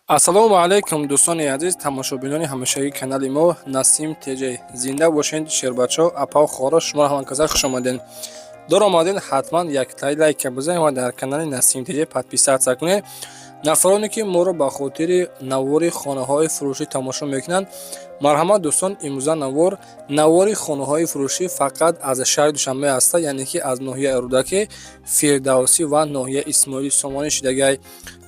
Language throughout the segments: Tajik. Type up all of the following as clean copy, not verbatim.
Ассалому алайкум, дӯстони азиз, тамошобинони ҳамешагии канали мо Насим ТЖ. Зинда бошед, шербачо, апау, хоҳаро, шуморо ҳаманказа хуш омадед. Дор омадед, ҳатман яктаи лайка бизанед ва дар канали Насим ТЖ подписаться кунед. Нафароне ки моро ба хотири навори хонаҳои фурӯшӣ тамошо мекунанд, марҳамат, дӯстон. Имрӯза навор, навори хонаҳои фурӯшӣ фақат аз шаҳри Душанбе ҳаста, яъне ки аз ноҳияи Рӯдакӣ, Фирдавсӣ ва ноҳияи Исмоили Сомонӣ шидагай.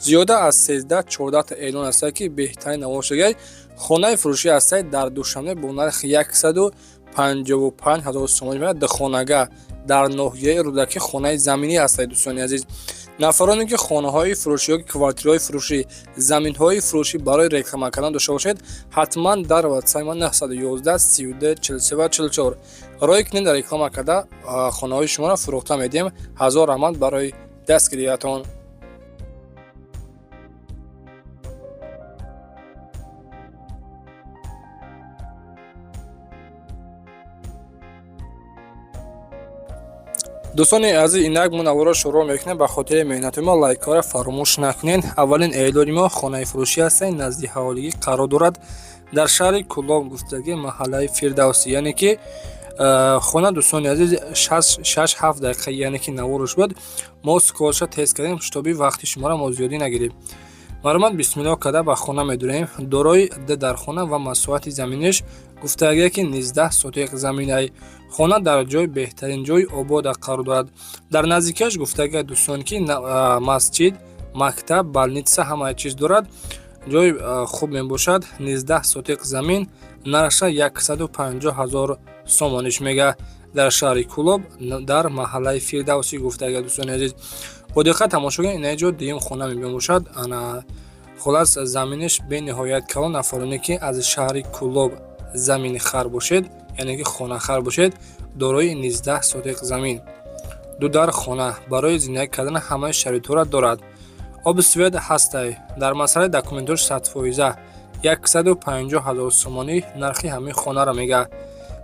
Зиёда аз 13-14та эълон ҳаста, ки беҳтарин навор шудагай. Хонаи фурӯшӣ ҳастай дар Душанбе бо нархи 155 000 сомонӣ, духонага, дар ноҳияи Рӯдакӣ, хонаи заминӣ ҳастай. Дӯстони азиз, нафароне ки хонаҳои фурӯшӣ ёки квартираҳои фурӯшӣ, заминҳои фурӯшӣ барои реклама кардан дошта бошед, ҳатман дар ватсапи ма 911 32 43 ва 44 рой кунед. Реклама карда, хонаҳои шуморо фурӯхта медиҳем. Ҳазор раҳмат барои дастгириятон. Дӯстони азиз, инак мо наворро шурӯъ мекунем. Ба хотири меҳнати мо лайкҳоро фаромӯш накунед. Аввалин эълони мо хонаи фурӯшӣ ҳастанд, назди ҳаволигӣ қарор дорад, дар шаҳри Кӯлоб, гуфтагӣ, маҳаллаи Фирдавсӣ. Яъне ки хона, дӯстони азиз, 6-7 дақиқа, яъне ки наворш буд. Мо скорость ша тез кардем, чтобы вақти шуморо мо зиёдӣ нагирем. Марҳамат, бисмиллоҳ карда ба хона медурем. Дорои д дархона ва масоҳати заминиш гуфтагие ки 19 сотиқ заминай. Хона дар ҷои беҳтарин, ҷои обода қарор дорад. Дар наздикиаш, гуфтагия, дӯстон, ки масҷид, мактаб, больница, ҳамаи чиз дорад. Ҷои хуб мебошад. 19 сотиқ замин, нархша 150 000 сомониш мега, дар шаҳри Кӯлоб, дар маҳаллаи Фирдавсӣ, гуфтагия. Дӯстони азиз, бо диққат тамошо кунед. Ина ҷо дуюм хона мебошад. Ана, хулас, заминиш бениҳоят калон. Нафароне ки аз шаҳри Кӯлоб замини хар бошед, яъне ки хонахар бошед, дорои 19 сотиқ замин, ду дар хона, барои зиндагӣ кардан ҳамаи шароитҳоро дорад. Оби свет ҳастай. Дар масъалаи документош садфоиза. 150 000 сомонӣ нархи ҳамин хонаро мега.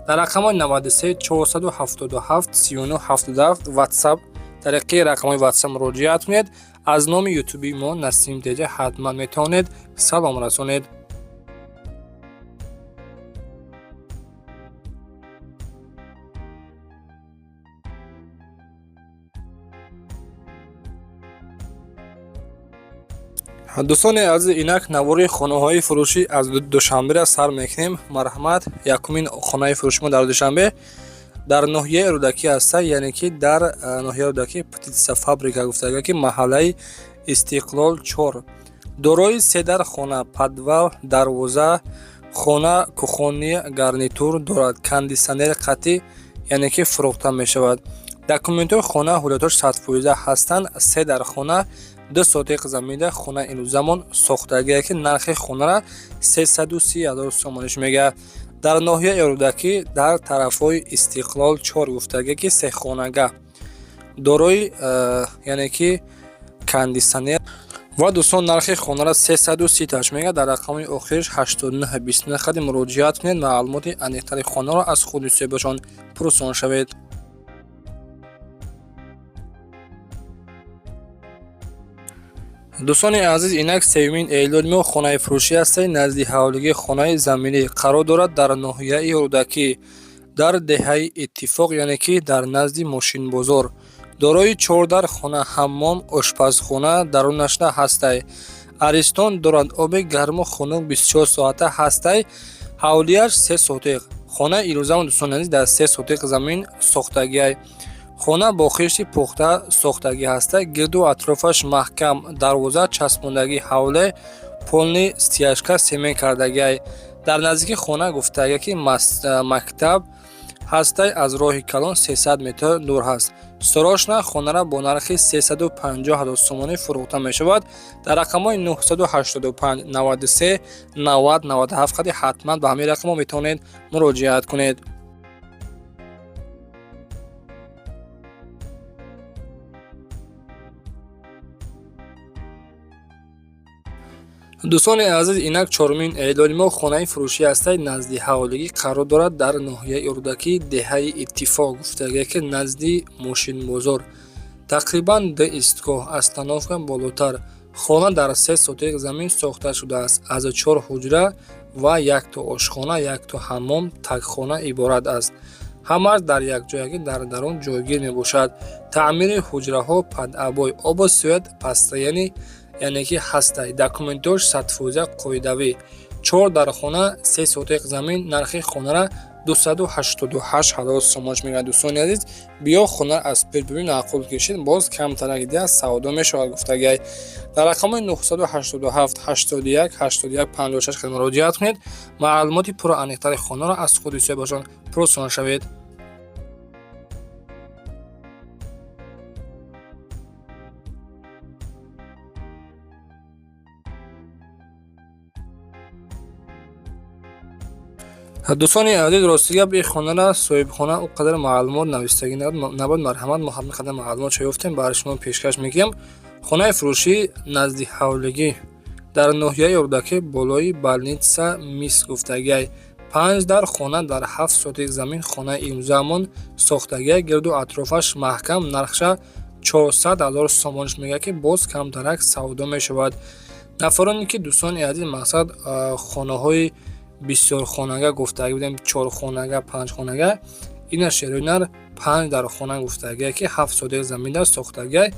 Дар рақамҳои 93 477 39 77 ватсап, тариқи рақамҳои ватсап муроҷиат кунед. Аз номи ютуби мо Насим ТЖ ҳатман метавонед салом расонед. Дӯстони азиз, инак навори хонаҳои фурӯшӣ аз Душанберо сар мекунем. Марҳамат, якумин хонаи фурӯши мо дар Душанбе, дар ноҳияи Рӯдакӣ ҳаста, яъне ки дар ноҳияи Рӯдакӣ, птицефабрика гуфтага, ки маҳаллаи Истиқлол 4, дорои се дар хона, подвал, дарвоза. Хона кухонный гарнитур дорад, кондитсионери қатъӣ, яъне ки фурӯхта мешавад. Документҳои хона, ҳуҷҷатҳош садфоиза ҳастанд. Се дар хона, 2 сотиқ замида. Хона имрӯзамон сохтагие, ки нархи хонара 330 000 сомониш мега, дар ноҳияи Рӯдакӣ, дар тарафҳои Истиқлол 4, гуфтагие, ки сехонага, дорои яъне ки кондитсионер. Ва, дӯстон, нархи хонара 330 таш мега. Дар рақами охириш 89 29 хади муроҷиат кунед. Маълумоти аниқтари хонаро аз худи соҳибашон пурсон шавед. Дӯстони азиз, инак сеюмин эълони мо хонаи фурӯшӣ ҳастед, назди ҳавлигии хонаи заминӣ қарор дорад, дар ноҳияи Рӯдакӣ, дар деҳаи Иттифоқ, яъне ки дар назди мошинбозор, дорои чордар хона, ҳаммом, ошпазхона дарунашда ҳастай, аристон дорад, оби гарму хунук 24 соата ҳастай. Ҳавлияш 3 сотиқ. Хонаи ирӯзамон, дӯстони азиз, дар 3 сотиқ замин сохтагиай. Хона бо хишти пухта сохтагӣ ҳаста, гирду атрофаш маҳкам, дарвоза часпондагӣ, ҳавле полный стяжка семент кардагиай. Дар наздики хона, гуфтагия, ки мактаб ҳастай, аз роҳи калон 300 метр дур ҳаст. Срочно хонара бо нархи 350 000 сомонӣ фурӯхта мешавад. Дар рақамҳои 985 93 90 97 қади ҳатман ба ҳамин рақамҳо метавонед муроҷиат кунед. Дӯстони азиз, инак чорумин эълони мо хонаи фурӯшӣ ҳастад, назди ҳавлигӣ қарор дорад, дар ноҳияи Рӯдакӣ, деҳаи Иттифоқ, гуфтагия, ки назди мошинбозор, тақрибан ду истгоҳ, остановка болотар. Хона дар 3 сотих замин сохта шудааст, аз 4 ҳуҷра ва якто ошхона, якто ҳаммом, тагхона иборат аст. Ҳамааш дар якҷоягӣ дар дарун ҷойгир мебошад. Таъмири ҳуҷраҳо под обои, обу свет постоянный, яъне ки ҳастай. Документош 100% қоидавӣ. 4 дархона, 3 сотих замин. Нархи хонара 288 ҳазор сомонш мегӯяд. Дӯстони азиз, биё хона аз пеш бибин, маъқул кишид, боз камтарак диҳад, савдо мешавад гуфтагай. Дар рақамҳои 987 81 81 56 хел муроҷиат кунед, маълумоти пурра аниқтари хонаро аз худи соҳибашон пурсон шавед. Дӯстони азиз, рости гап, ин хонара соҳибхона он қадар маълумот навистагӣ набуд. Марҳамат, мо ҳамин қадар маълумот ёфтем, барои шумо пешкаш мекунем. Хонаи фурӯшӣ назди ҳавлигӣ дар ноҳияи Рӯдакӣ, болои больница мис гуфтагиай. 5 дар хона дар 7 сотих замин хонаи имрӯзаамон сохтагиай, гирду атрофаш маҳкам. Нархша 400 ҳазор сомонш мегӯяд, ки боз камтарак савдо мешавад. Нафароне ки, дӯстони азиз, мақсад хонаҳои бисёрхонага гуфтагӣ будем, чорхонага, панҷхонага, ина шерои нар 5 дар хона гуфтагие, ки 7 сотих замин аст сохтагиай,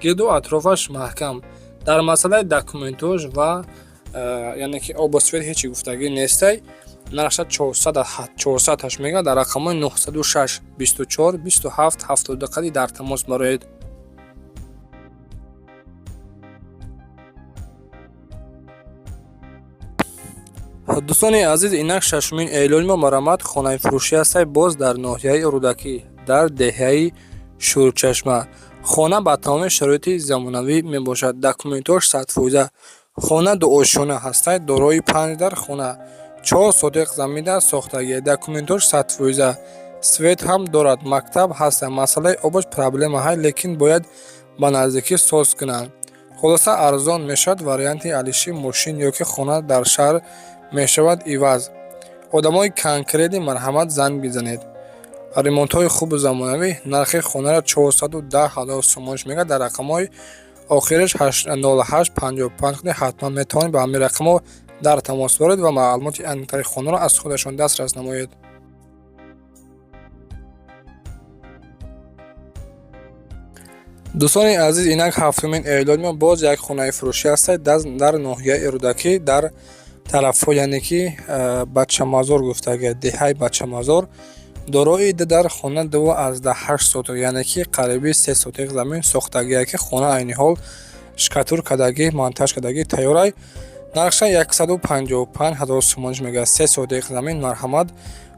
гирду атрофаш маҳкам. Дар масъалаи документош ва яъне ки обу свет ҳечи гуфтагӣ нестай. Нархша 400 мегӯяд. Дар рақамҳои 906 24 27 72 қади дар тамос бароед. Дӯстони азиз, инак шашумин эълони мо, марамат, хонаи фурӯшӣ ҳастай боз дар ноҳияи Рӯдакӣ, дар деҳаи Шӯрчашма. Хона ба тамоми шароити замонавӣ мебошад, документош 100%. Хона дуошёна ҳастай, дорои 5 дар хона, 4 сотих замина сохтагӣ, документош 100%, свет ҳам дорад, мактаб ҳаста. Масъалаи обаш проблема ҳай, лекин бояд ба наздикӣ соз кунанд. Хулоса, арзон мешавад. Варианти алиши мошин ё ки хона дар шаҳр мешавад иваз. Одамои конкретный, марҳамат, занг бизанед. Ремонтҳои хубу замонавӣ. Нархи хонаро 410 ҳазор сомонш мегӯяд. Дар рақамҳои охираш 08 55 кунед, ҳатман метавонед ба ҳамин рақамҳо дар тамос бароед ва маълумоти аниқтари хонаро аз худашон дастрас намоед. Дӯстони азиз, инак ҳафтумин эълони мо, боз як хонаи фурӯшӣ ҳастад дар ноҳияи Рӯдакӣ, дар тарафҳо, яъне ки Бачамазор гуфтага, деҳаи Бачамазор, дорои ду дар хона, 2,8 сотих, яъне ки қариби 3 сотих замин сохтагие, ки хона айни ҳол штукатур кардагӣ, монтаж кардагӣ, тайёрай. Нархша 155 ҳазор сомониш мегӯяд. 3 сотих замин. Марҳамат,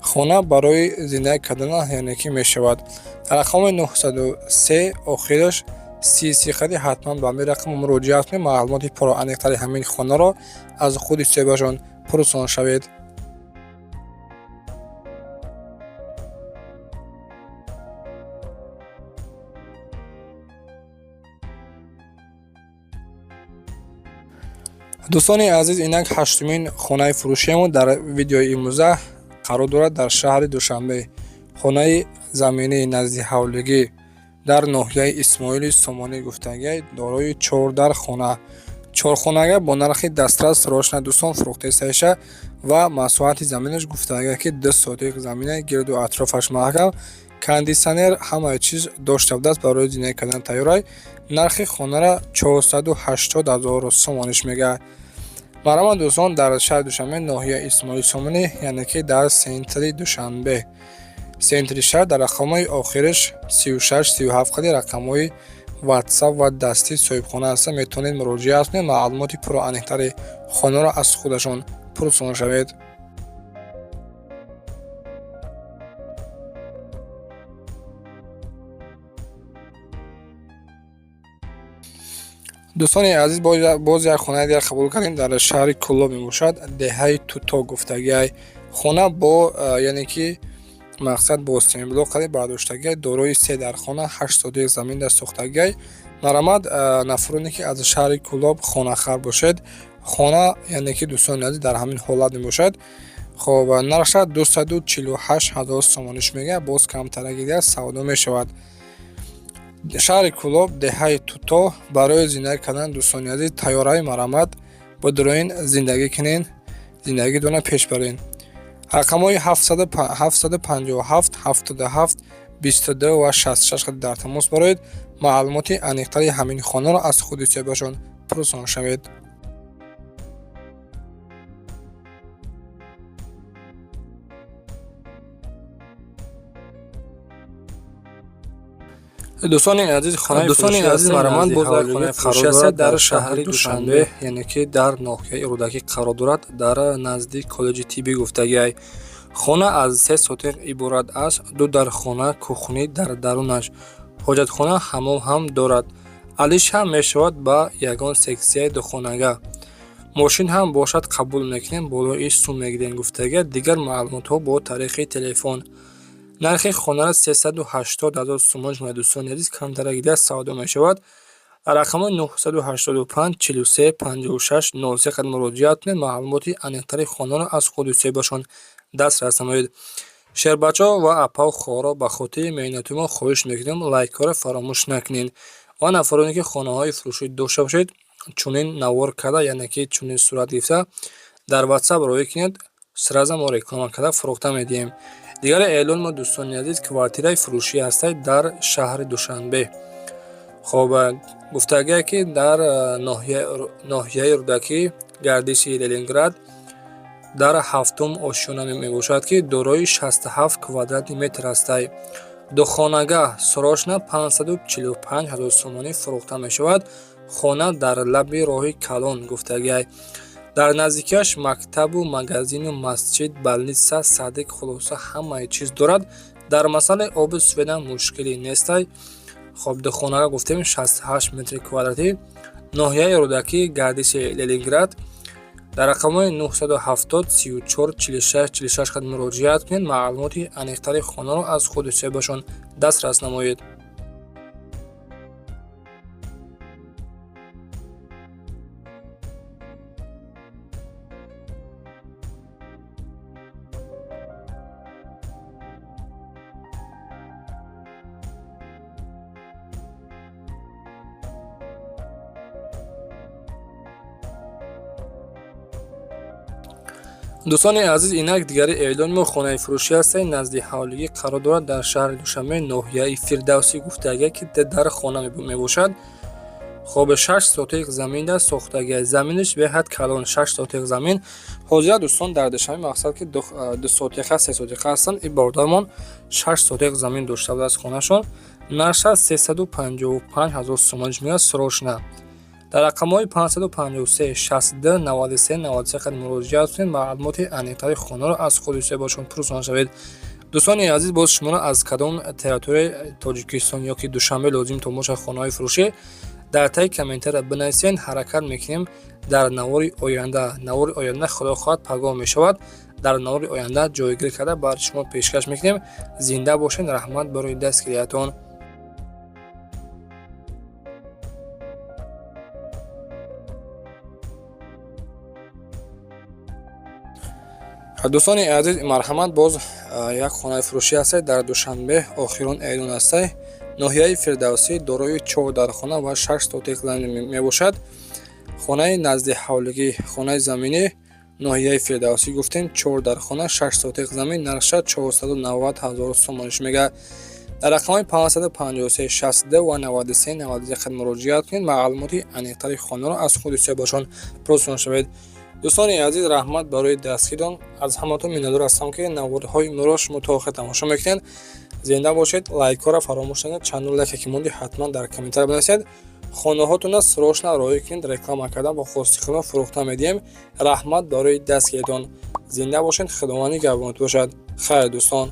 хона барои зиндагӣ кардан, яъне ки мешавад. Дар рақами 903 охираш 30 қади ҳатман ба ҳамин рақам муроҷиат кунед, маълумоти пурра аниқтари ҳамин хонаро аз худи соҳибашон пурсон шавед. Дӯстони азиз, инак ҳаштумин хонаи фурӯшиамон дар видеои имрӯза қарор дорад дар шаҳри Душанбе. Хонаи заминии назди ҳавлигӣ дар ноҳияи Исмоили Сомонӣ гуфтагиай, дорои 4 дар хона, чорхонага бо нархи дастрас срочно, дӯстон, фурӯхтесаиша ва масоҳати заминаш гуфтагиа, ки 2 сотих замина, гирду атрофаш маҳкам, кондитсионер, ҳамаи чиз дошта будааст, барои зиндагӣ кардан тайёрай. Нархи хонара 480 ҳазор сомониш мегӯяд. Марҳамат, дӯстон, дар шаҳри Душанбе, ноҳияи Исмоили Сомонӣ, яъне ки дар центри Душанбе, центри шаҳр, дар рақамҳои охириш 36 37 қади рақамҳои ватсап ва дастии соҳибхона ҳастанд, метавонед муроҷиат кунед, маълумоти пурра аниқтари хонаро аз худашон пурсон шавед. Дӯстони азиз, боз як хонаи дигар қабул кардем, дар шаҳри Кӯлоб мебошад, деҳаи Туто гуфтагиай. Хона бо, яъне ки мақсад бо семиблок қади бардоштагиай, дорои се дар хона, 8 сотих замин дар сохтагиай. Марҳамат, нафароне ки аз шаҳри Кӯлоб хонахар бошед, хона, яъне ки, дӯстони азиз, дар ҳамин ҳолат мебошад. Хоб, нархша 248 ҳазор сомониш мегӯяд, боз камтараки дигар савдо мешавад. Шаҳри Кӯлоб, деҳаи Туто. Барои зиндагӣ кардан, дӯстони азиз, тайёраи марамат бидуроин, зиндагӣ кунен, зиндагитона пеш барен. Рақамҳои 757, 77, 22 ва 66 дар тамос бароед. Маълумоти аниқтари ҳамин хонаро аз худи соҳибашон пурсон шавед. Дӯстони азиз, хонаи азиз, марамат боз дар хонаи фурӯшӣ аст дар шаҳри Душанбе, яъне ки дар ноҳияи Рӯдакӣ қарор дорад, дар назди коллеҷи тиббӣ гуфтагиай. Хона аз се сотиқ иборат аст: ду дархона, кухнӣ, дар дарунаш ҳоҷатхона, ҳаммом ҳам дорад. Алиш ҳам мешавад ба ягон сексияи духонага. Мошин ҳам бошад, қабул мекунем, болои сум мегирем гуфтагия. Дигар маълумотҳо бо тариқи телефон. Нархи хонаро 380 ҳазор сомон шумояд, дӯстони азиз, камтара гида савдо мешавад. Рақамҳои 985, 43, 56, 03 қад муроҷиат кунед, маълумоти аниқтари хонаро аз худи соҳибашон дастрас намоед. Шербачаҳо ва апаву хоҳарҳо, ба хотири меҳнати мо хоҳиш мекунем, лайкҳоро фаромӯш накунед ва нафароне ки хонаҳои фурӯшӣ дошта бошед, чунин навор карда, яъне ки чунин сурат гирифта дар ватсап роҳӣ кунед, сразу мо реклама карда фурӯхта медиҳем. Дигари эълон мо, дӯстони азиз, квартираи фурӯшӣ ҳастад дар шаҳри Душанбе. Хоб, гуфтагие ки дар ноҳияи Рӯдакӣ, гардиши Ленинград, дар ҳафтум ошёна мебошад, ки дорои 67 квадратный метр ҳастай. Духонага срочно 545 ҳазор сомонӣ фурӯхта мешавад. Хона дар лаби роҳи калон гуфтагиай. Дар наздикиаш мактабу магазину масҷид, больница, садик, хулоса, ҳамаи чиз дорад. Дар масъалаи обу светам мушкилӣ нестай. Хоб, духонага гуфтем, 68 метри квадратӣ, ноҳияи Рӯдакӣ, гардиши Ленинград. Дар рақамҳои 970, 34, 46, 46 қад муроҷиат кунед, маълумоти аниқтари хонаро аз худи соҳибашон дастрас намоед. Дӯстони азиз, инак дигари эълони мо хонаи фурӯшӣ ҳастад, назди ҳавлигӣ қарор дорад, дар шаҳри Душанбе, ноҳияи Фирдавсӣ гуфтагия, ки дар хона мебошад. Хоб, 6 сотиқ замин сохтагия, заминаш беҳад калон, 6 сотиқ замин. Ҳозира, дӯстон, дар Душанбе мақсад ки 2 сотиқа, 3 сотиқа ҳастанд, и бародармон 6 сотиқ замин дошта буд аз хонашон. Нархаш 355 ҳазор сомониш меояд срочно. Дар рақамҳои 553, 62, 93, 93 қад муроҷиат кунед, маълумоти аниқтари хонаро аз худи соҳибашон пурсон шавед. Дӯстони азиз, боз шуморо аз кадом территорияи Тоҷикистон ё ки Душанбе лозим то бошад хонаҳои фурӯшӣ, дар таи комментария бинависед. Ҳаракат мекунем дар навори оянда, навори оянда худо хоҳад пагоҳ мешавад, дар навори оянда ҷойгир карда бар шумо пешкаш мекунем. Зинда бошед, раҳмат барои дастгириятон. Дӯстони азиз, марҳамат, боз як хонаи фурӯшӣ ҳастад дар Душанбе. Охирон эълон ҳастад. Ноҳияи Фирдавсӣ, дорои чор дархона ва 6 сотиқ замин мебошад. Хонаи назди ҳавлигӣ, хонаи заминӣ, ноҳияи Фирдавсӣ гуфтем, чор дархона, 6 сотиқ замин, нархша 490 ҳазор сомониш мегардад. Дар рақамҳои 553, 62 ва 93, 91 қад муроҷиат кунед, маълумоти аниқтари хонаро аз худи соҳибашон пурсон шавед. Дӯстони азиз, раҳмат барои дастгирон. Аз ҳаматон миннатдор ҳастам, ки наворҳои моро шумо то охир тамошо мекунед. Зинда бошед, лайкҳоро фаромӯш накунед. Чандон лайке ки монди, ҳатман дар комментария бинависед. Хонаҳотонро срочно роҳӣ кунед, реклама карда бо хости худо фурӯхта медиҳем. Раҳмат барои дастгиритон. Зинда бошед, Худованди нигаҳбонат бошад. Хайр, дӯстон.